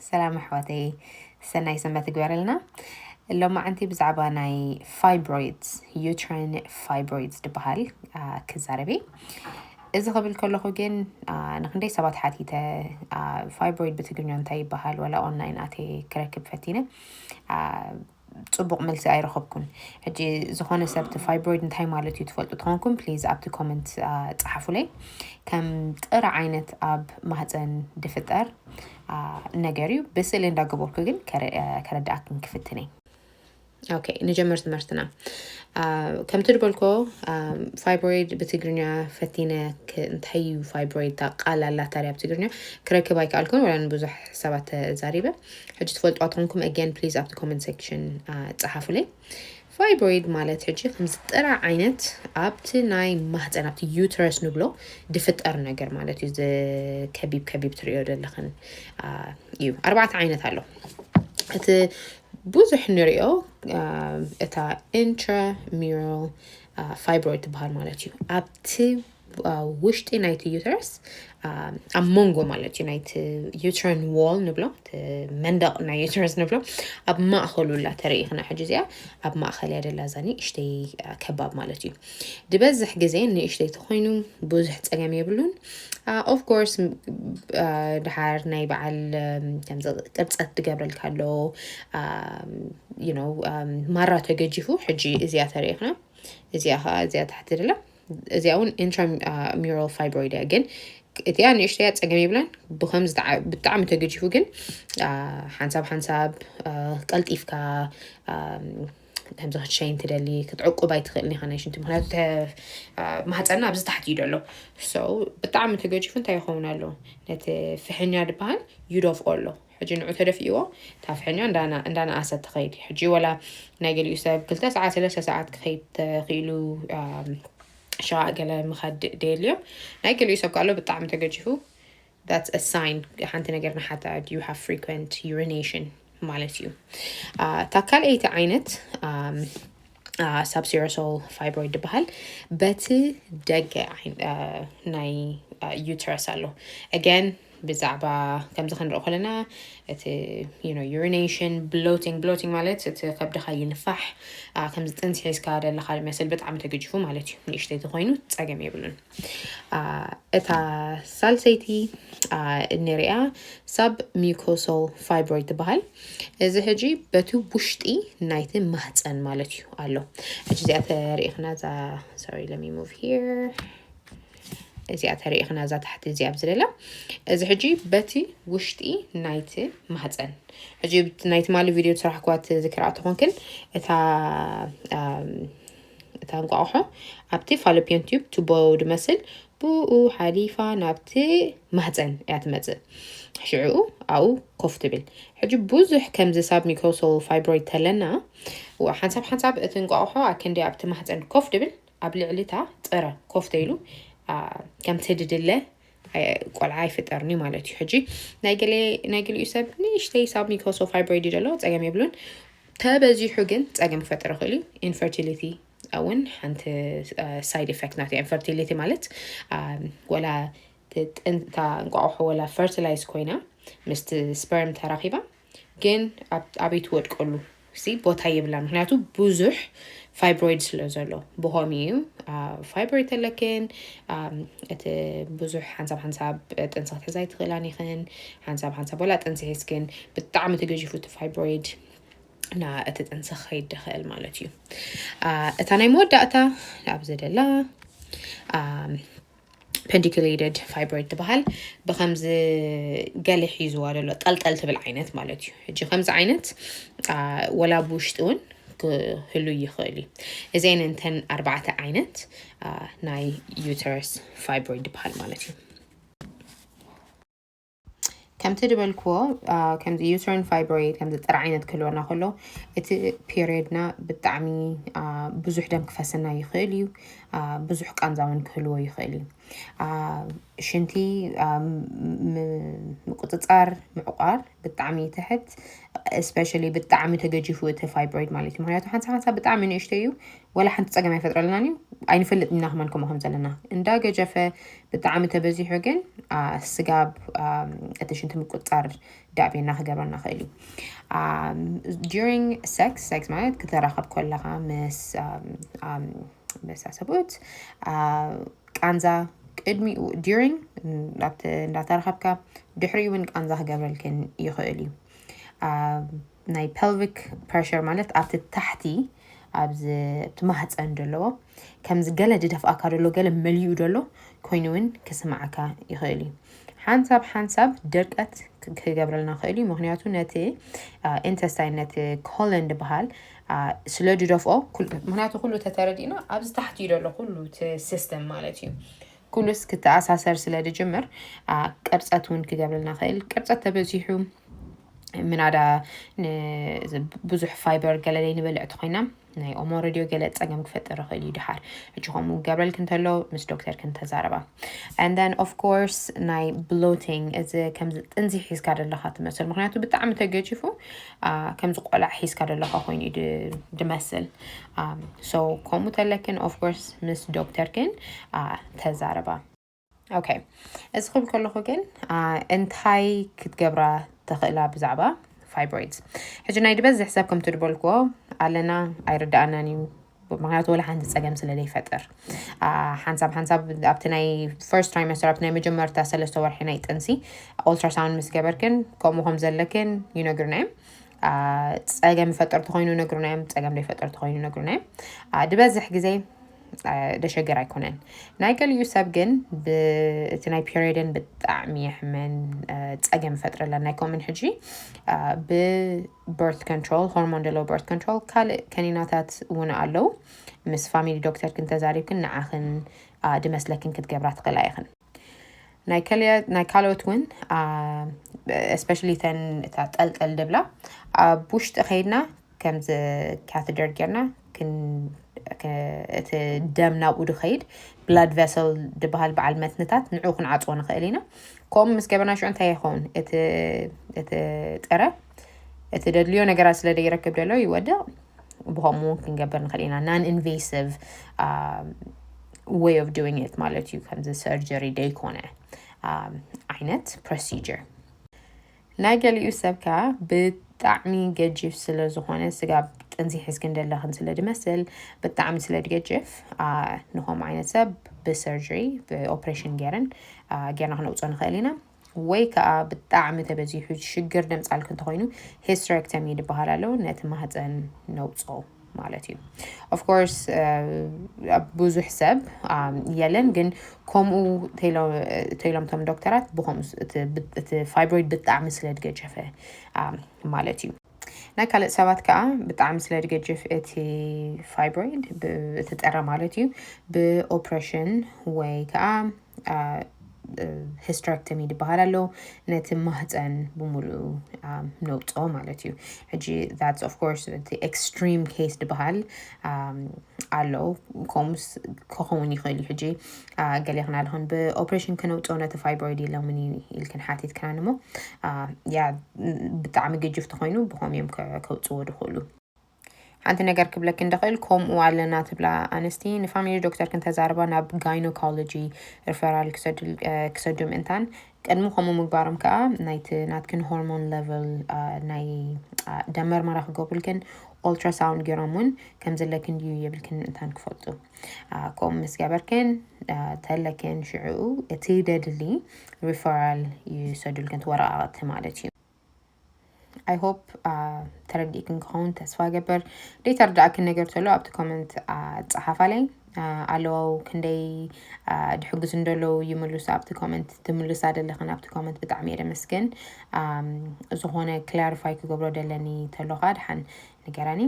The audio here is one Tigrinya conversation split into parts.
ሰላም ኣሕዋተይ፣ ሰናይ ሰንበት ይግበረልና። ሎማዓንቲ ብዛዕባ ናይ fibroids, uterine fibroids ዝበሃል ክዛረብ እየ። እዚ ክብል ከለኹ ግን ንክንደይ ሰባት ሓቲተ፣ fibroid ብትግርኛ እንታይ ይበሃል ዋላ online ኣትየ ክረክብ ፈቲነ፣ ፅቡቕ መልሲ ኣይረኸብኩን። ሕጂ ዝኾነ ሰብ እቲ fibroid እንታይ ማለት እዩ ትፈልጡ ተኾንኩም please ኣብቲ comment ፀሓፉለይ። ከም ጥረ ዓይነት ኣብ ማህፀን ድፍጠር ነገር እዩ። ብስእሊ እንዳገበርኩ ግን ከረድኣክን ክፍትነይ። ኦኬ፣ ንጀምር ትምህርትና። ከምቲ ዝበልኮ fibroid ብትግርኛ ፈቲነ እንታይ እዩ fibroid? እታ ቃል ኣላታ ኣብ ትግርኛ ክረክብ ኣይከኣልኩን፣ ወላ ንብዙሕ ሰባት ተዛሪበ። ሕጂ ትፈልጥዋ ተኾንኩም again please ኣብቲ comment section ፀሓፉለይ። Fibroid ማለት ሕጂ ከምዚ ጥረ ዓይነት ኣብቲ ናይ ማህፀን ኣብቲ uterus ንብሎ ድፍጠር ነገር ማለት እዩ። እዚ ከቢብ ከቢብ ትሪኦ ዘለኽን እዩ። ኣርባዕተ ዓይነት ኣሎ። እቲ ብዙሕ ንሪኦ እታ intramural fibroid ትበሃል ማለት እዩ። ኣብቲ ውሽጢ ናይቲ uterus ኣብ መንጎ ማለት እዩ፣ ናይቲ uterine wall ንብሎ፣ መንደቕ ናይ uterus ንብሎ፣ ኣብ ማእኸሉ ላ ተርኢ ኽና። ሕጂ እዚኣ ኣብ ማእኸል እያ ደላ፣ እዛ ንእሽተይ ከባብ ማለት እዩ። ዝበዝሕ ግዜ ንእሽተይ ተኾይኑ ብዙሕ ፀገም የብሉን። Of course ድሓር ናይ በዓል ከምዚ ቅርፀት ድገብረልካ ኣሎ፣ ማራ ተገጂፉ። ሕጂ እዚኣ ተርኢ ኽና፣ እዚኣ ከዓ እዚኣ ታሕቲ ደላ፣ እዚኣ እውን intramural fibroid እያ። ግን እቲኣ ንእሽተያ ፀገም የብላን። ብከምዚ ብጣዕሚ ተገጂፉ ግን ሓንሳብ ሓንሳብ ቀልጢፍካ ከምዚ ክትሸይን ትደሊ ክትዕቁብ ኣይትኽእልን ኢኻ ናይ ሽንቲ፣ ምክንያቱ ማህፀና ኣብዚ ታሕቲ እዩ ደሎ። So ብጣዕሚ ተገጂፉ እንታይ ይኸውን ኣሎ? ነቲ ፍሕኛ ዝበሃል ይደፍኦ ኣሎ። ሕጂ ንዑ ተደፊእዎ፣ እታ ፍሕኛ እንዳነኣሰት ትኸይድ። ሕጂ ወላ ናይ ገሊኡ ሰብ ክልተ ሰዓት ሰለስተ ሰዓት ክኸይድ ተኽኢሉ፣ ሸቓቕ ገለ ምኻድ ደልዮም። ናይ ገሊኡ ሰብ ካሎ ብጣዕሚ ተገጂፉ፣ that's a sign፣ ሓንቲ ነገር ንሓታ you have frequent urination ማለት እዩ። እታ ካልኣይቲ ዓይነት subserosal fibroid ዝበሃል በቲ ደገ ናይ uterus ኣሎ። Again ብዛዕባ ከምዚ ክንርኢ ከለና እቲ urination፣ bloating፣ bloating ማለት እቲ ከብድኻ ይንፋሕ፣ ከምዚ ጥንሲ ሒዝካ ደለኻ ዝመስል ብጣዕሚ ተገጅፉ ማለት እዩ። ንእሽተይ ተኾይኑ ፀገም የብሉን። እታ ሳልሰይቲ እንሪኣ submucosal fibroid ትበሃል። እዚ ሕጂ በቲ ውሽጢ ናይቲ ማህፀን ማለት እዩ ኣሎ። ሕጂ እዚኣ ተሪእኽና እዛ፣ sorry, let me move here። እዚኣ ተሪእኽና እዛ ታሕቲ እዚኣ ኣብዚ ደላ፣ እዚ ሕጂ በቲ ውሽጢ ናይቲ ማህፀን። ሕጂ ናይ ትማሊ ቪድዮ ዝሰራሕክዋ ትዝክራ ተኾንክን፣ እታ እታ እንቋቑሖ ኣብቲ fallopian tube ቱቦ ድመስል ብኡ ሓሊፋ ናብቲ ማህፀን እያ ትመፅእ። ሽዕኡ ኣብኡ ኮፍ ትብል። ሕጂ ብዙሕ ከምዚ submucosal fibroid ተለና፣ ሓንሳብ ሓንሳብ እቲ እንቋቑሖ ኣክንዲ ኣብቲ ማህፀን ኮፍ ድብል፣ ኣብ ልዕሊ እታ ጥረ ኮፍ ተይሉ ከምቲ ድድለ ቆልዓ ኣይፍጠርኒ ማለት እዩ። ሕጂ ናይ ገሊኡ ሰብ ንእሽተይ submucosal fibroid እዩ ዘሎ፣ ፀገም የብሉን። ተበዚሑ ግን ፀገም ክፈጥር ይኽእል እዩ። Infertility እውን ሓንቲ side effect ናት። Infertility ማለት ወላ እታ እንቋቑሖ ወላ fertilize ኮይና ምስቲ sperm ተራኺባ ግን ኣበይ ትወድቀሉ ሲ ቦታ የብላን። ምክንያቱ ብዙሕ fibroid ስለ ዘሎ ብኸምኡ እዩ። Fibroid ተለክን እቲ ብዙሕ ሓንሳብ ሓንሳብ ጥንሲ ክትሕዛ ኣይትኽእላን ኢኽን። ሓንሳብ ሓንሳብ ወላ ጥንሲ ሒዝክን ብጣዕሚ ተገጂፉ እቲ fibroid ና እቲ ጥንሲ ክኸይድ ይኽእል ማለት እዩ። እታ ናይ መወዳእታ ኣብዚ ደላ pedunculated fibroid ትበሃል። ብከምዚ ገለ ሒዝዋ ዘሎ ጠልጠል ትብል ዓይነት ማለት እዩ። ሕጂ ከምዚ ዓይነት ወላ ብውሽጢ እውን ክህሉ ይኽእል እዩ። እዚአን እንተን ኣርባዕተ ዓይነት ናይ uterus fibroid ትበሃል ማለት እዩ። ከምቲ ዝበልክዎ ከምዚ uterine fibroid ከምዚ ጥረ ዓይነት ክህልወና ከሎ እቲ period ና ብጣዕሚ ብዙሕ ደም ክፈሰና ይኽእል እዩ። ብዙሕ ቃንዛ እውን ክህልዎ ይኽእል እዩ። ሽንቲ ምቁፅፃር ምዕቋር ብጣዕሚ ትሕት፣ especially ብጣዕሚ ተገጂፉ እቲ fibroid ማለት እዩ። ምክንያቱ ሓንሳ ሓንሳ ብጣዕሚ ንእሽቶ እዩ፣ ወላ ሓንቲ ፀገም ኣይፈጥረልናን እዩ። ኣይንፈልጥ ኢና ከማን ከምኡ ከም ዘለና። እንዳ ገጀፈ ብጣዕሚ ተበዚሑ ግን ስጋብ እቲ ሽንቲ ምቁፅፃር ዳዕቤና ክገብረና ክእል እዩ። During sex፣ sex ማለት ክተራኸብ ከለኻ ምስ መሳሰብት ቃንዛ ቅድሚኡ፣ during፣ እንዳተረኸብካ፣ ድሕሪኡ እውን ቃንዛ ክገብረልክን ይኽእል እዩ። ናይ pelvic pressure ማለት ኣብቲ ታሕቲ ኣብዚ እቲ ማህፀን ዘለዎ ከምዚ ገለ ድደፍኣካ ደሎ ገለ መሊኡ ደሎ ኮይኑ እውን ክስማዓካ ይኽእል እዩ። ሓንሳብ ሓንሳብ ድርቀት ክገብረልና ክእል እዩ። ምክንያቱ ነቲ intestine፣ ነቲ colon ዝበሃል ስለ ድደፍኦ፣ ምክንያቱ ኩሉ ተተረዲእና ኣብዚ ታሕቲ እዩ ደሎ ኩሉ system ማለት እዩ። ኩሉስ ክተኣሳሰር ስለ ድጅምር ቅርፀት እውን ክገብረልና ክእል። ቅርፀት ተበዚሑ ምናዳ ብዙሕ fiber ገለ ዘይንበልዕ ተኮይና ናይ ኦሞ ሬድዮ ገለ ፀገም ክፈጥር ይኽእል እዩ። ድሓር ሕጂ ከምኡ ገብረልክ እንተሎ ምስ ዶክተር ክንተዛረባ። And then of course ናይ bloating፣ እዚ ከምዚ ጥንዚ ሒዝካ ደለካ ትመስል፣ ምክንያቱ ብጣዕሚ ተገጂፉ ከምዚ ቆላዕ ሒዝካ ደለካ ኮይኑ ድመስል። So ከምኡ ተለክን of course ምስ ዶክተርክን ተዛረባ። Okay፣ እዚ ክብል ከለኹ ግን እንታይ ክትገብራ ተኽእላ ብዛዕባ fibroids? ሕጂ ናይ ድበዝሕ ሰብ ከምቲ ድበልክዎ ኣለና፣ ኣይርዳኣናን እዩ። ምክንያቱ ወላ ሓንቲ ፀገም ስለ ዘይፈጥር ሓንሳብ ሓንሳብ ኣብቲ ናይ first trimester፣ ኣብቲ ናይ መጀመርታ ሰለስተ ወርሒ ናይ ጥንሲ ultrasound ምስ ገበርክን ከምኡ ከም ዘለክን ይነግሩና እዮም። ፀገም ይፈጥር ተኮይኑ ነግሩና እዮም፣ ፀገም ዘይፈጥር ተኮይኑ ነግሩና እዮም። ድበዝሕ ግዜ ደሸገር ኣይኮነን። ናይ ገሊኡ ሰብ ግን እቲ ናይ periodን ብጣዕሚ የሕመን፣ ፀገም ይፈጥረለን። ናይ ከምኡን ሕጂ ብ birth control፣ ሆርሞን ደለዎ birth control ካልእ ከኒናታት እውን ኣለዉ። ምስ family ዶክተርክን ተዛሪብክን ንዓኽን ድመስለክን ክትገብራ ትኽእላ ኢኽን። ናይ ካልኦት እውን especially ተን እታ ጠልጠል ድብላ ኣብ ውሽጢ ከይድና ከምዚ catheter ጌርና እቲ ደም ናብኡ ድኸይድ blood vessel ድበሃል በዓል መትንታት ንዑ ክንዓፅዎ ንኽእል ኢና። ከምኡ ምስ ገበርና ሽዑ እንታይ ይኸውን? እቲ ጥረ እቲ ደድልዮ ነገራት ስለ ደይረክብ ደሎ ይወድቕ። ብኸምኡ እውን ክንገብር ንኽእል ኢና። Non invasive way of doing it ማለት እዩ። ከምዚ surgery ደይኮነ ዓይነት procedure። ናይ ገሊኡ ሰብ ከኣ ብጣዕሚ ገጂፍ ስለ ዝኾነ፣ ስጋብ ጥንሲ ሒዝክን ደለኽን ስለ ድመስል፣ ብጣዕሚ ስለ ድገጅፍ፣ ንኸምኡ ዓይነት ሰብ ብsurgery፣ ብኦፕሬሽን ገይረን ጌርና ክነውፅኦ ንኽእል ኢና። ወይ ከዓ ብጣዕሚ ተበዚሑ ሽግር ደምፃልክ እንተኾይኑ hysterectomy ድበሃል ኣሎ፣ ነቲ ማህፀን ነውፅኦ ማለት እዩ። Of course ብዙሕ ሰብ የለን፣ ግን ከምኡ ተይሎም ቶም ዶክተራት ብከምኡ እቲ fibroid ብጣዕሚ ስለ ድገጀፈ ማለት እዩ። ናይ ካልእ ሰባት ከዓ ብጣዕሚ ስለ ድገጅፍ እቲ fibroid እቲ ጥረ ማለት እዩ ብኦፕሬሽን ወይ ከዓ hysterectomy ድበሃል ኣሎ። ነቲ ማህፀን ብምሉኡ ነውፅኦ ማለት እዩ። ሕጂ that's of course እቲ extreme case ድበሃል ኣሎ። ከምኡስ ክኸውን ይኽእል እዩ። ሕጂ ገሌ ክናልኹን ብኦፕሬሽን ክነውፅኦ ነቲ fibroid ኢሎምን ኢልክን ሓቲትክናን እሞ ያ ብጣዕሚ ግጅፍ ተኮይኑ ብኸም እዮም ከውፅዎ ድኽእሉ። ሓንቲ ነገር ክብለክ እንደኽእል፣ ከምኡ ኣለና ትብላ ኣንስቲ ንፋሚሊ ዶክተር ክንተዛርባ ናብ gynecology referral ክሰዱ ምእንታን ቅድሚ ከምኡ ምግባሮም ከዓ ናይቲ ናትክን ሆርሞን level ናይ ደም መርመራ ክገብሩልክን ultrasound ገይሮም እውን ከም ዘለክን ድዩ የብልክን ምእንታን ክፈልጡ። ከምኡ ምስ ገበርክን ተለክን ሽዕኡ እቲ ደድሊ referral ይሰዱልክን፣ እቲ ወረቃቅቲ ማለት እዩ። I hope ተረዲእክን ክኸውን ተስፋ ገበር። ደይተረዳእክን ነገር ተሎ ኣብቲ ኮመንት ፀሓፋለይ። ኣለዋው ክንደይ ድሕግዙ እንደለዉ ይምልሱ ኣብቲ ኮመንት፣ ትምልሳ ደለኽን ኣብቲ ኮመንት ብጣዕሚ እየ ደመስግን። ዝኾነ clarify ክገብሮ ደለኒ ተሎኻ ድሓን ንገራኒ።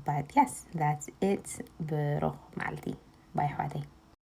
But yes, that's it። ብሩኽ መዓልቲ ባይ ኣሕዋተይ።